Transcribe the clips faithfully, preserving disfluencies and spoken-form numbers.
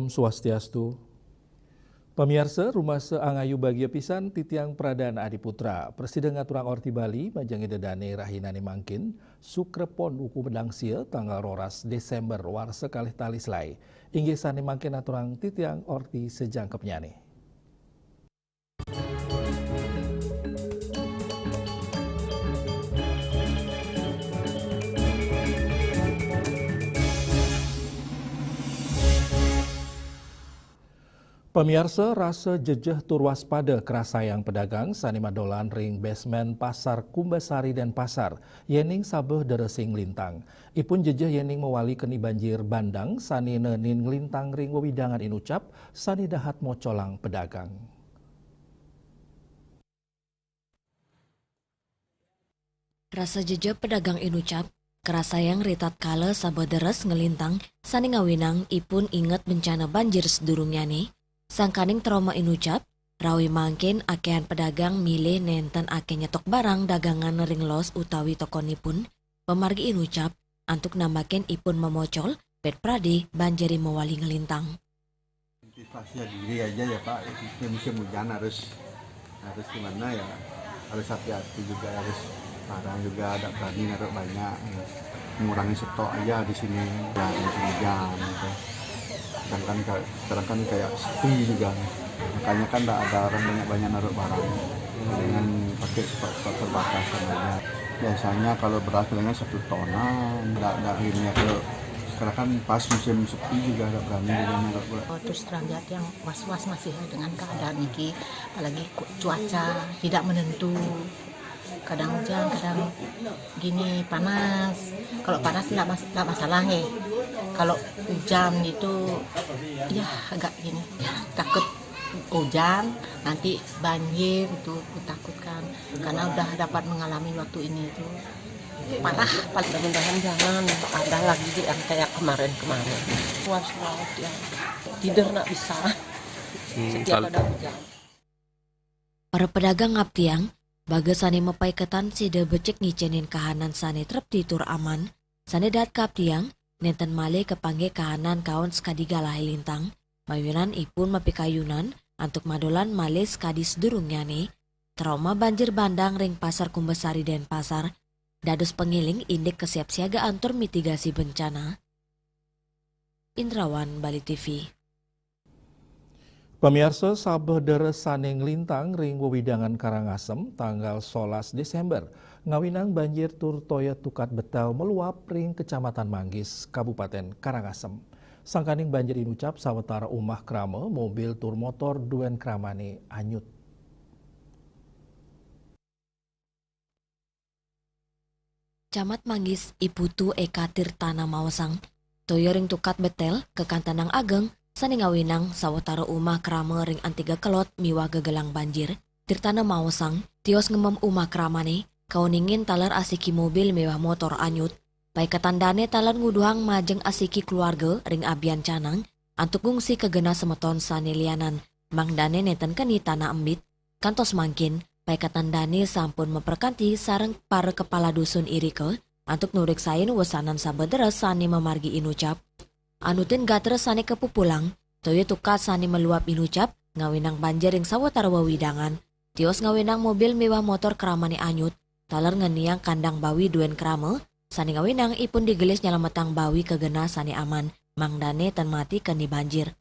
Swastiastu. Pamiarsa, rumasa angayu bagia pisan titiang Pradana Adi Putra. Prasida ngaturang orti Bali, majeng Ida Dane rahinane mangkin, Sukra Pon wuku medangsia, tanggal roras Desember warsa kalih tali selae. Inggih sane mangkin aturang titiang orti sajangkepnyane. Pamiarsa, rasa jejeh tur waspada karasayang pedagang sane madolan ring basement Pasar Kumbasari Denpasar, yening sabeh deresing nglintang. Ipun jejeh yening mawali keni banjir bandang sane nenin nglintang ring wewidangan inucap sane dahat mocolang pedagang. Rasa jejeh pedagang inucap karasayang ritatkala sabeh deres nglintang sane ngawinang ipun inget bencana banjir sadurungnyane. Sangkaning trauma inucap, rawi mangkin akehan pedagang milih nenten akeh nyetok barang dagangan ring los utawi tokonipun, pamargi inucap, antuk nambakin ipun mamocol, ped prade banjire mawali nglintang. Antisipasi diri aja ya, Pak, ini musim hujan harus, harus gimana ya, harus hati-hati juga, harus barang juga ada berani naruh banyak, ya. Mengurangi stok aja di sini, ya, musim hujan gitu. Sedangkan ka-, sekarang kan kayak sepi juga, makanya kan nggak ada orang banyak-banyak naruh barang, dengan pakai stok-stok terbatas aja. Biasanya kalau beras bilangnya satu tonan, nggak, nggak ini ya, kalau sekarang kan pas musim sepi juga nggak berani juga naruh beras. Oh, terus terang ya, yang was-was masih dengan keadaan ini, apalagi cu-, cuaca tidak menentu, kadang hujan, kadang gini, panas. Kalau panas nggak mas-, nggak masalah, eh. Kalau hujan itu, ya, agak gini, ya, takut hujan, nanti banjir itu ditakutkan, karena udah dapat mengalami waktu ini itu. Parah, paling. Mudah-mudahan jangan ada lagi yang kayak kemarin-kemarin. Keluar semua ya. Tidur nggak bisa. Hmm, setiap kal- ada hujan. Para pedagang ngaptiang, baga sane mapaiketan sida becik ngicenin kahanan sane trepti tur aman, sane dahat kaaptiang, nenten malih kapanggih kahanan kaon sakadi galahe lintang, mawinan ipun mapikayunan antuk madolan malih sakadi sadurungnyane, trauma banjir bandang ring Pasar Kumbasari Denpasar, dados pangiling indik kesiapsiagaan tur mitigasi bencana. Indrawan, Bali T V. Pamiarsa, sabeh deres sane nglintang ring wewidangan Karangasem tanggal solas Desember, ngawinang banjir tur toya tukad betel meluap ring Kecamatan Manggis, Kabupaten Karangasem. Sangkaning banjir inucap sawatara umah krama, mobil tur motor duen kramane anyut. Camat Manggis, I Putu Eka Tirtana maosang, toya ring tukad betel kakantenang ageng sane ngawinang sawatara umah krama ring antiga kelod miwah gegelang banjir. Tirtana maosang, tios ngemem umah kramane, kauningin taler asiki mobil miwah motor anyut. Paiketan dane taler nguduhang majeng asiki keluarga ring abian canang antuk ngungsi ka genah semeton sane lianan, mangdane nenten keni tanah embit. Kantos mangkin, paiketan dane sampun maprakanti sareng para kepala dusun irika antuk nureksain wesanan sabeh deres sane mamargi inucap. Anutin gatra sane kapupulang, toya tukad sane maluap inucap, ngawinang banjir ring sawatara wewidangan, tios ngawinang mobil miwah motor kramane anyut, taler ngeniang kandang bawi duen krama, sane ngawinang ipun digelis nyelametang bawi ka genah sane aman, mangdane tan mati keni banjir.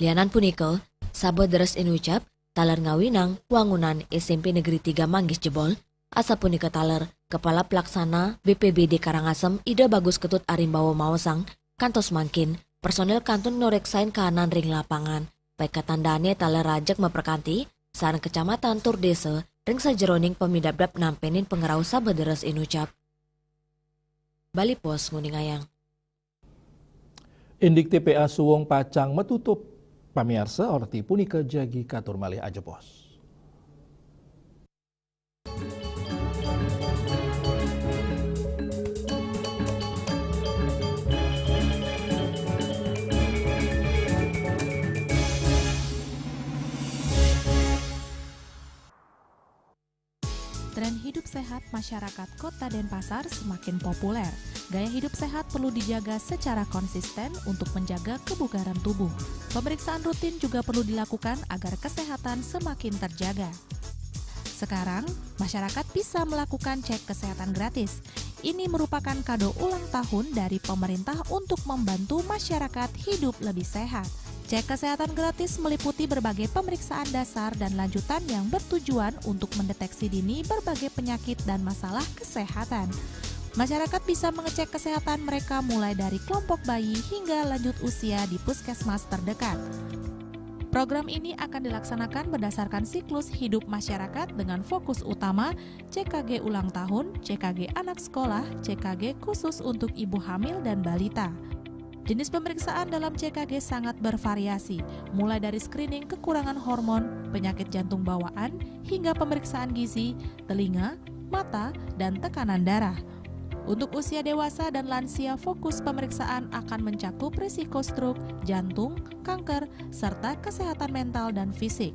Lianan punika, sabeh deres inucap, taler ngawinang wangunan S M P Negeri Tiga Manggis jebol, asapunika taler Kepala Pelaksana B P B D Karangasem Ida Bagus Ketut Arimbawa maosang, kantos mangkin, personil kantun nureksain kahanan ring lapangan, paiketan dane taler rajeg maprakanti, sareng kecamatan tur desa, ring sajeroning pamidabdab nampenin pangrauh sabeh deres inucap. Bali Post nguningayang. Indik T P A Suwung pacang matutup. Pamiarsa, orti punika jagi katur malih ajebos. Tren hidup sehat masyarakat Kota Denpasar semakin populer. Gaya hidup sehat perlu dijaga secara konsisten untuk menjaga kebugaran tubuh. Pemeriksaan rutin juga perlu dilakukan agar kesehatan semakin terjaga. Sekarang, masyarakat bisa melakukan cek kesehatan gratis. Ini merupakan kado ulang tahun dari pemerintah untuk membantu masyarakat hidup lebih sehat. Cek kesehatan gratis meliputi berbagai pemeriksaan dasar dan lanjutan yang bertujuan untuk mendeteksi dini berbagai penyakit dan masalah kesehatan. Masyarakat bisa mengecek kesehatan mereka mulai dari kelompok bayi hingga lanjut usia di puskesmas terdekat. Program ini akan dilaksanakan berdasarkan siklus hidup masyarakat dengan fokus utama C K G ulang tahun, C K G anak sekolah, C K G khusus untuk ibu hamil dan balita. Jenis pemeriksaan dalam C K G sangat bervariasi, mulai dari screening kekurangan hormon, penyakit jantung bawaan, hingga pemeriksaan gizi, telinga, mata, dan tekanan darah. Untuk usia dewasa dan lansia, fokus pemeriksaan akan mencakup risiko stroke, jantung, kanker, serta kesehatan mental dan fisik.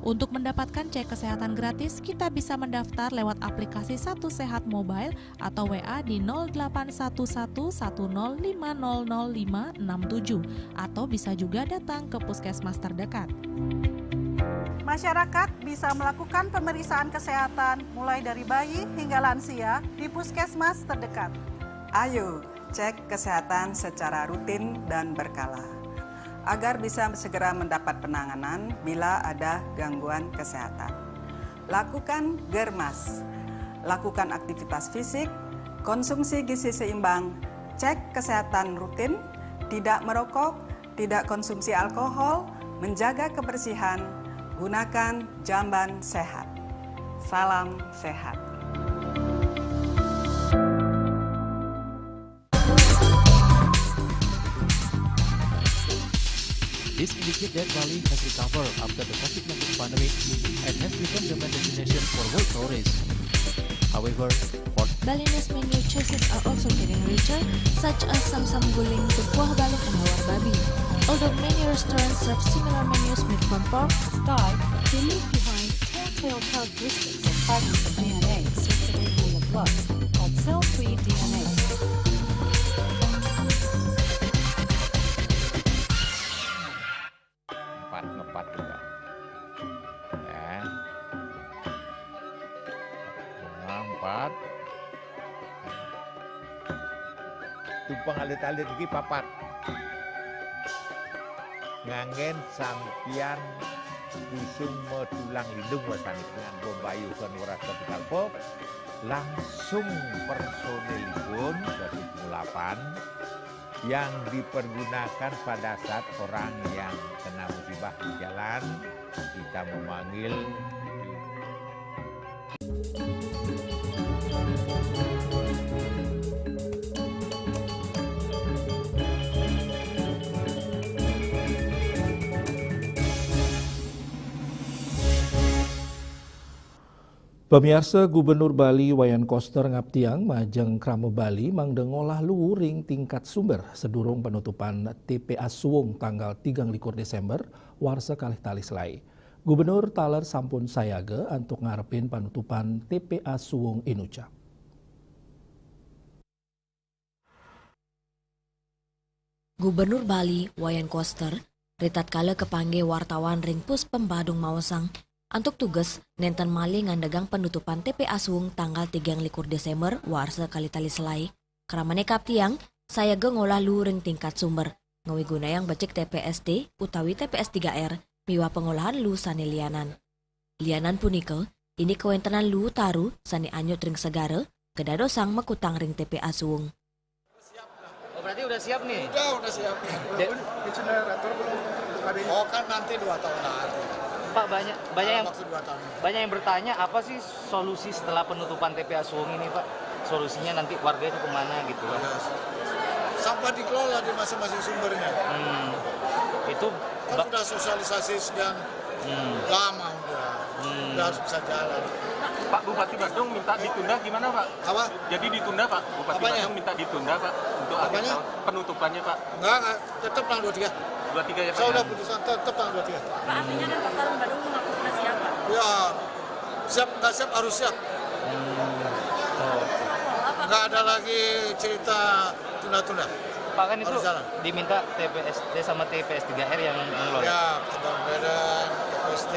Untuk mendapatkan cek kesehatan gratis, kita bisa mendaftar lewat aplikasi Satu Sehat Mobile atau W A di nol delapan satu satu satu nol lima nol nol lima enam tujuh, atau bisa juga datang ke puskesmas terdekat. Masyarakat bisa melakukan pemeriksaan kesehatan mulai dari bayi hingga lansia di puskesmas terdekat. Ayo, cek kesehatan secara rutin dan berkala. Agar bisa segera mendapat penanganan bila ada gangguan kesehatan. Lakukan germas. Lakukan aktivitas fisik, konsumsi gizi seimbang, cek kesehatan rutin, tidak merokok, tidak konsumsi alkohol, menjaga kebersihan, gunakan jamban sehat. Salam sehat. This indicates that Bali has recovered after the COVID nineteen pandemic and has become the main destination for world tourists. However, for Balinese menu choices are also getting richer, such as samsam guling berkuah balok dan lawar babi. Although many restaurants serve similar menus made from pork, Sky, who leaves behind telltale characteristics of fragments of D N A circulating in the blood, called cell-free D N A. Empat, ngepat juga. Ya. Nah, empat. Tumpeng alit-alit iki papat. Nganggen sampiyan kusuma tulang lindung wasani. Nganggo mbayuken weras kepital pop, langsung personilipun Datuk Mulapan yang dipergunakan pada saat orang yang kena musibah di jalan, kita memanggil. Pamiarsa, Gubernur Bali Wayan Koster ngaptiang majeng krama Bali mangda ngolah luwu ring tingkat sumber sadurung penutupan T P A Suwung tanggal tigang likur Desember warsa kalih tali selae. Gubernur taler sampun sayaga antuk ngarepin panutupan T P A Suwung inucap. Gubernur Bali, Wayan Koster, ritatkala kapanggih wartawan ring Puspem Badung maosang, antuk tugas nenten malih ngandegang panutupan T P A Suwung tanggal tigang likur Desember warsa kalih tali selae. Kramane kaptiang, sayaga ngolah luwu ring tingkat sumber, ngawigunayang becik T P S D utawi T P S tiga R miwah pangolahan luwu sane lianan. Lianan punika, indik kawentenan luwu taru sane anyut ring segara, kadadosang makutang ring T P A Suwung. Oh, berarti udah siap nih? Udah, udah siap. De- Insinyur atur belum hari ini? Oh, kan nanti dua tahun lagi. Pak, banyak, banyak yang, waktu dua tahun. Banyak yang bertanya, apa sih solusi setelah penutupan T P A Suwung ini, Pak? Solusinya nanti warga itu kemana gitu, Pak? Ya, sampah dikelola di masing-masing sumbernya. Hmm. Itu kan ba- sudah sosialisasi sekian Hmm. Lama udah. Hmm. Udah harus bisa jalan. Pak, Bupati Badung minta ditunda gimana, Pak? Apa? Jadi ditunda, Pak? Bupati Apanya? Badung minta ditunda, Pak, untuk akhir Apanya? Tahun. Penutupannya, Pak? Enggak, enggak. Tetap tanggal dua tiga. Dua tiga ya, Pak, Saya ya? Udah putusan, tetap tanggal dua tiga. Pak, artinya kan Pasar Badung mengaku sudah siap, Pak? Ya, Siap, nggak siap, harus siap. Nggak ada lagi cerita tunda-tunda. Pak, kan itu harus jalan. Diminta T P S D sama T P S tiga R yang mengelola. Ya, Kota Medan, T P S D,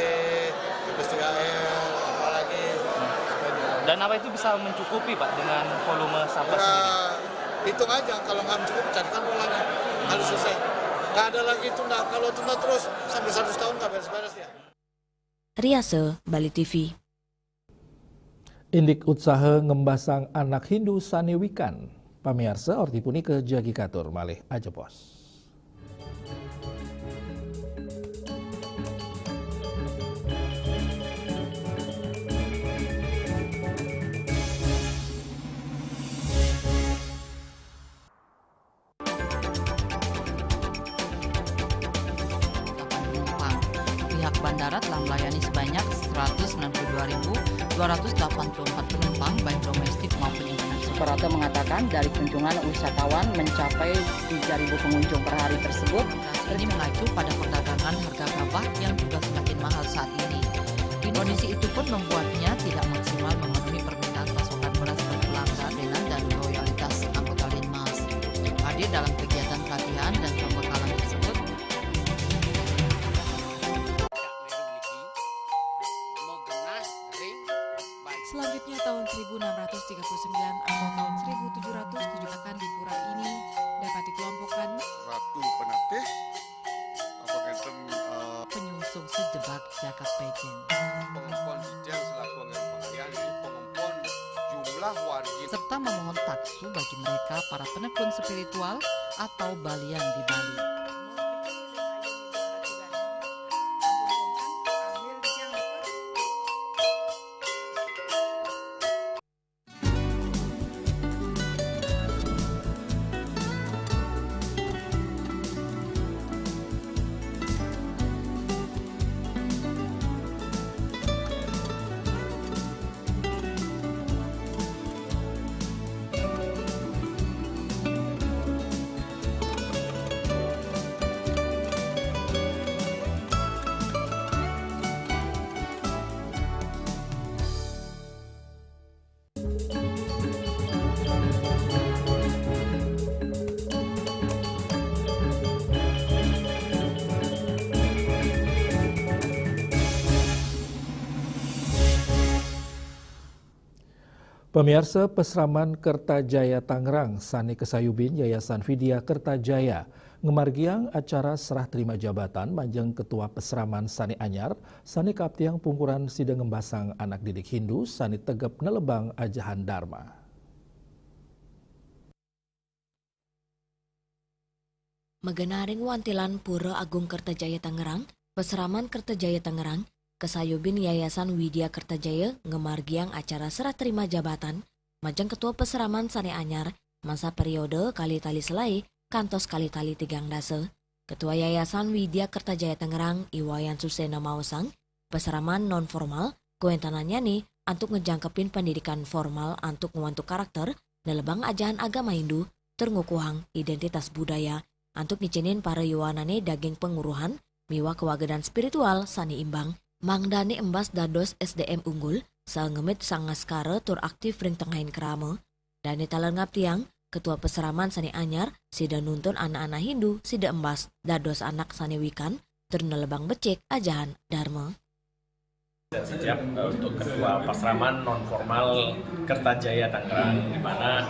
T P S tiga R, apalagi. Dan apa itu bisa mencukupi, Pak, dengan volume sampah segini? Hitung aja, kalau nggak mencukupi, carikan polanya. Harus selesai. Nggak ada lagi tunda. Kalau tunda terus, sampai seratus tahun nggak beres-beres dia. Riase, Bali T V. Indik utsaha ngembasang anak Hindu sane wikan. Pamiarsa, orti punika jagi katur malih ajebos. Pihak bandara telah melayani sebanyak seratus sembilan puluh dua ribu dua ratus delapan puluh empat penumpang, baik domestik maupun internasional. Suprapto mengatakan, dari kunjungan wisatawan mencapai tiga ribu pengunjung per hari tersebut, ini mengacu pada perdagangan harga gabah yang juga semakin mahal saat ini. Kondisi itu pun membuatnya tidak maksimal memenuhi permintaan pasokan beras berkelanjutan dan loyalitas anggota Linmas. Hadir dalam kegiatan pelatihan dan pembekalan tersebut. Selanjutnya, tahun seribu enam ratus tiga puluh sembilan atau tahun seribu tujuh ratus tujuh akan di pura ini dapat dikelompokkan Ratu Penatih, apa ngenten, eh, penyungsung sedebak jagat Pejen. Pengempon Dijang selaku anggaran pengalian, jadi pengempon jumlah wargi. Serta memohon taksu bagi mereka para penekun spiritual atau balian di Bali. Pamiarsa, Pasraman Kertajaya Tangerang sane kasayubin Yayasan Vidya Kertajaya ngamargiang acara serah terima jabatan majeng Ketua Pasraman sane anyar, sane kaaptiang pungkuran sida ngembasang anak didik Hindu sane tegep nelebang ajahan Dharma. Magenaning wantilan Pura Agung Kertajaya Tangerang, Pasraman Kertajaya Tangerang, kasayubin Yayasan Widya Kertajaya ngamargiang acara serah terima jabatan majeng Ketua Pasraman sane anyar, masa periode kalih tali selae kantos kalih tali tigang dasa. Ketua Yayasan Widya Kertajaya Tangerang, I Wayan Susena maosang, pasraman non formal kawentenannyane antuk ngejangkepin pendidikan formal antuk ngwantu karakter nelebang ajahan agama Hindu, tur ngukuhang identitas budaya, antuk ngicenin para yuanane daging panguruhan miwah kawagedan spiritual sane imbang, mangdane embas dados S D M unggul, sangemit sangaskara tur aktif ring tengahing krama. Dane taler ngaptiang, Ketua Pasraman sane anyar, sida nuntun anak-anak Hindu, sida embas dados anak sane wikan, tur nelebang becik ajahan Dharma. Siap, eh, untuk Ketua Pasraman non formal Kertajaya Tangerang, di mana,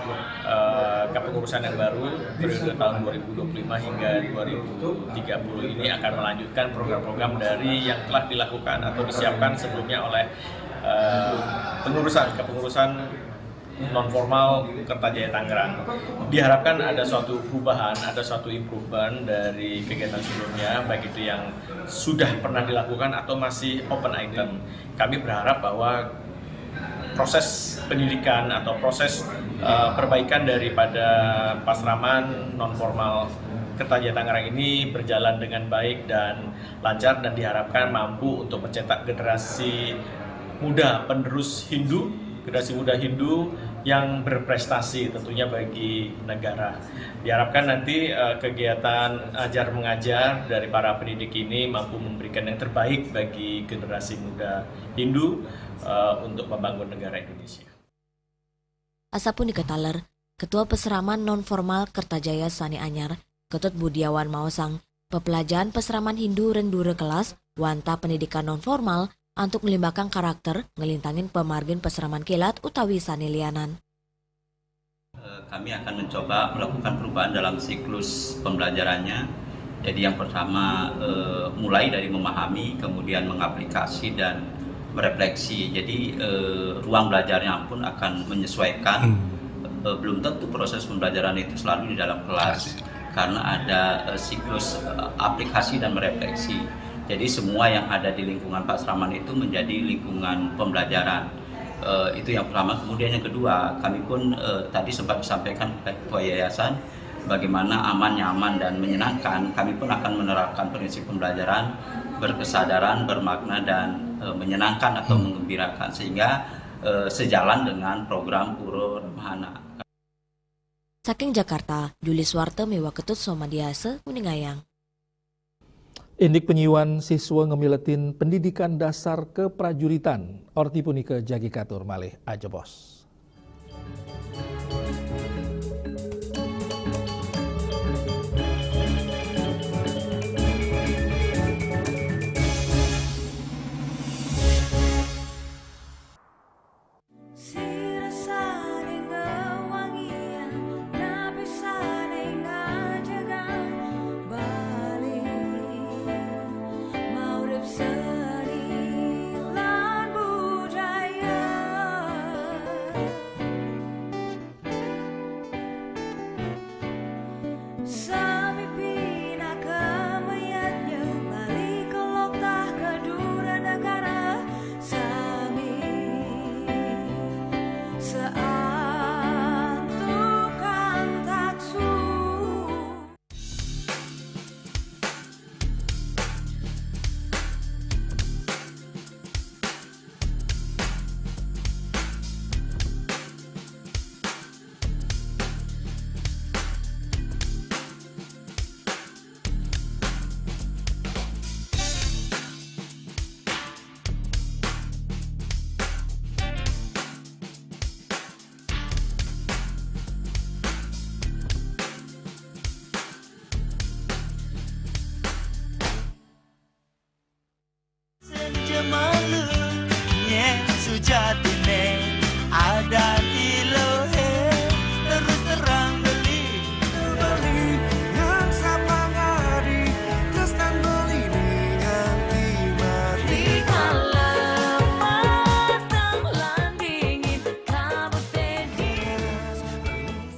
eh, kepengurusan yang baru periode tahun dua ribu dua puluh lima hingga dua ribu tiga puluh ini akan melanjutkan program-program dari yang telah dilakukan atau disiapkan sebelumnya oleh, eh, pengurusan kepengurusan non formal Kertajaya Tangerang. Diharapkan ada suatu perubahan, ada suatu improvement dari kegiatan sebelumnya, baik itu yang sudah pernah dilakukan atau masih open item. Kami berharap bahwa proses pendidikan atau proses, eh, perbaikan daripada Pasraman non formal Kertajaya Tangerang ini berjalan dengan baik dan lancar, dan diharapkan mampu untuk mencetak generasi muda penerus Hindu, generasi muda Hindu yang berprestasi tentunya bagi negara. Diharapkan nanti eh, kegiatan ajar mengajar dari para pendidik ini mampu memberikan yang terbaik bagi generasi muda Hindu eh, untuk membangun negara Indonesia. Asapunika taler, Ketua Peseraman Non-Formal Kertajaya Sane Anyar, Ketut Budiawan maosang, pepelajahan peseraman Hindu ring dura kelas, wantah pendidikan non-formal, antuk nglimbakang karakter, nglintangin pamargin peseraman kilat utawi sane lianan. Eh, kami akan mencoba melakukan perubahan dalam siklus pembelajarannya. Jadi yang pertama eh, mulai dari memahami, kemudian mengaplikasi dan merefleksi. Jadi eh, ruang belajarnya pun akan menyesuaikan. Hmm. Eh, belum tentu proses pembelajaran itu selalu di dalam kelas, karena ada eh, siklus eh, aplikasi dan merefleksi. Jadi semua yang ada di lingkungan Pak Seraman itu menjadi lingkungan pembelajaran. Eh, itu yang pertama. Kemudian yang kedua, kami pun eh, tadi sempat disampaikan oleh Ketua Yayasan, bagaimana aman, nyaman, dan menyenangkan. Kami pun akan menerapkan prinsip pembelajaran berkesadaran, bermakna, dan eh, menyenangkan atau hmm. menggembirakan, sehingga eh, sejalan dengan program Puro Ramahana. Saking Jakarta, Juli Suwarte miwah Ketut Somadiasa nguningayang. Indik penyiwan siswa ngemiletin pendidikan dasar keprajuritan, orti punika jagi katur malih ajebos.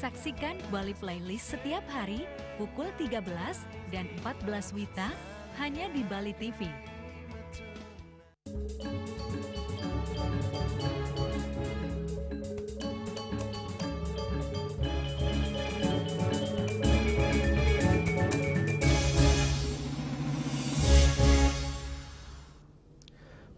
Saksikan Bali Playlist setiap hari pukul tiga belas dan empat belas WITA hanya di Bali T V.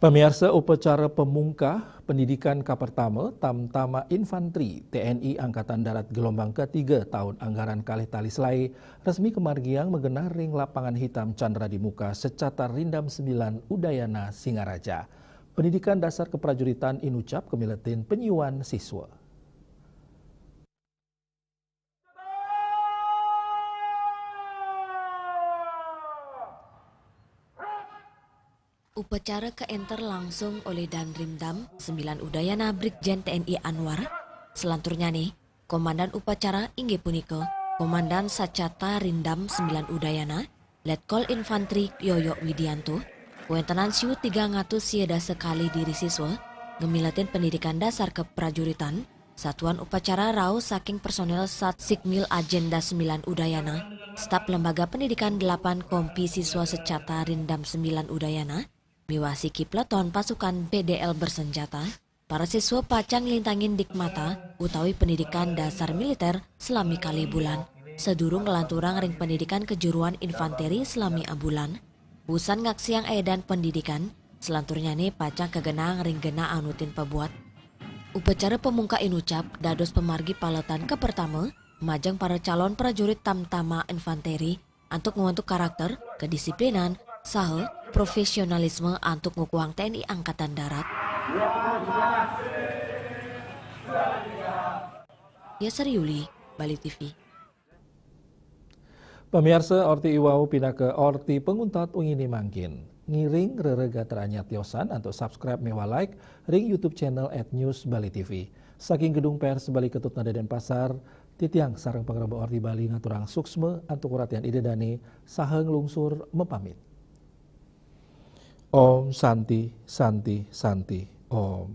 Pamiarsa, upacara pamungkah pendidikan kapertama Tamtama Infantri T N I Angkatan Darat gelombang ketiga tahun anggaran kalih tali selae resmi kamargiang magenah ring Lapangan Hitam Chandra di Muka Secata Rindam sembilan Udayana Singaraja. Pendidikan dasar keprajuritan inucap kamiletin penyiwan siswa. Upacara kaenter langsung olih Danrimdam sembilan Udayana Brigjen T N I Anwar. Selanturnyane, komandan upacara inggih punika Komandan Sacata Rindam sembilan Udayana, Letkol Infantri Yoyo Widianto, kawentenan siu tigang atus sia dasa kalih diri siswa, ngamiletin pendidikan dasar keprajuritan, satuan upacara rauh saking personel Sat Sikmil Ajenda sembilan Udayana, staf Lembaga Pendidikan delapan Kompi Siswa Secata Rindam sembilan Udayana, miwah siki peleton pasukan P D L bersenjata, para siswa pacang nglintangin dikmata utawi pendidikan dasar militer salami kalih bulan, sadurung nglanturang ring pendidikan kejuruan infanteri salami abulan. Wusan ngaksiang aedan pendidikan, selanturnyane pacang kagenang ring genah anutin pabuat. Upacara pamungka inucap dados pamargi paletan kapertama majeng para calon prajurit Tamtama Infanteri antuk ngwantuk karakter, kedisiplinan, saha profesionalisme antuk ngukuhang T N I Angkatan Darat. Yasari Yuli, Bali T V. Pamiarsa, orti iwau pinaka orti panguntat ungini mangkin. Ngiring reregater anyar tiosan antuk subscribe miwah like ring YouTube channel at News Bali T V. Saking Gedung Pers Bali Ketut Nada Denpasar, titiang sareng pangrembak Orti Bali ngaturang suksma antuk uratian Ida Dane saha nglungsur mapamit. Om Santi, Santi, Santi, Om.